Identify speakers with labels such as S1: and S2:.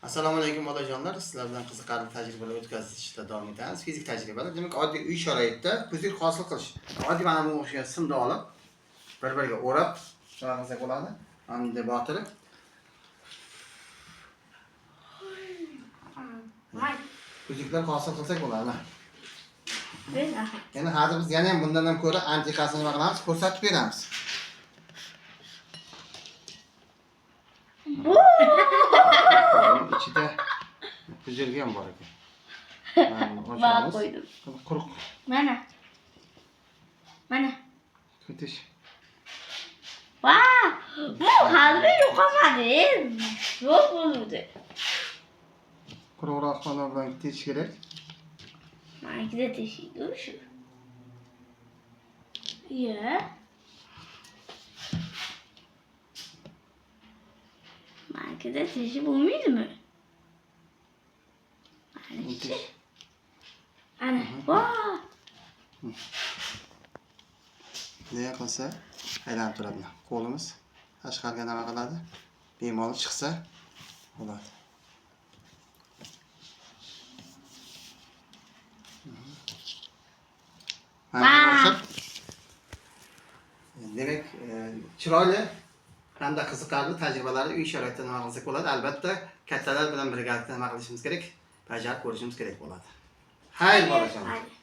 S1: Assalomu alaykum, bolajonlar. Sizlar bilan qiziqarli tajribalar o'tkazishda davom etamiz. Fizik tajribalar. Demak, oddiy uy sharoitida пузырь hosil qilish. Oddiy mana bunga o'xshagan simni olib, bir-biriga o'rab, nima qilsak bo'ladi? Mana bunday botirib,
S2: Voy.
S1: пузырь lar hosil qilsak bo'ladi. Mana.
S2: Bena.
S1: Endi hozir biz yana ham bundan ham ko'ra antiqasini nima qilamiz? Ko'rsatib beramiz. Buni ichida пузырь ham bor ekan. Mana buni
S2: Bana
S1: ochamiz.
S2: qo'ydim.
S1: Quruq
S2: Mana. Mana.
S1: kutish.
S2: Va! Bu hali yo'qolmadi. Yo'q bo'ldi.
S1: Quruqroq xona bilan techish kerak.
S2: Manikida teshik shu. Ya. Manikida teshik bo'lmaydimi? Maniki.
S1: Tesh.
S2: Ana. Va!
S1: Ne qilsa aylanib turadi. Qo'limiz tashqariga nima qiladi? Bemalol chiqsa bo'ladi. Mana shunga o'xshab, demak, chiroyli hamda qiziqarli tajribalarni uy sharoitida nima qilsak bo'ladi? Albatta, kattalar bilan birgalikda nima qilishimiz kerak? Bajarib ko'rishimiz kerak bo'ladi. Xayr, bolajonlar.
S2: Hayır.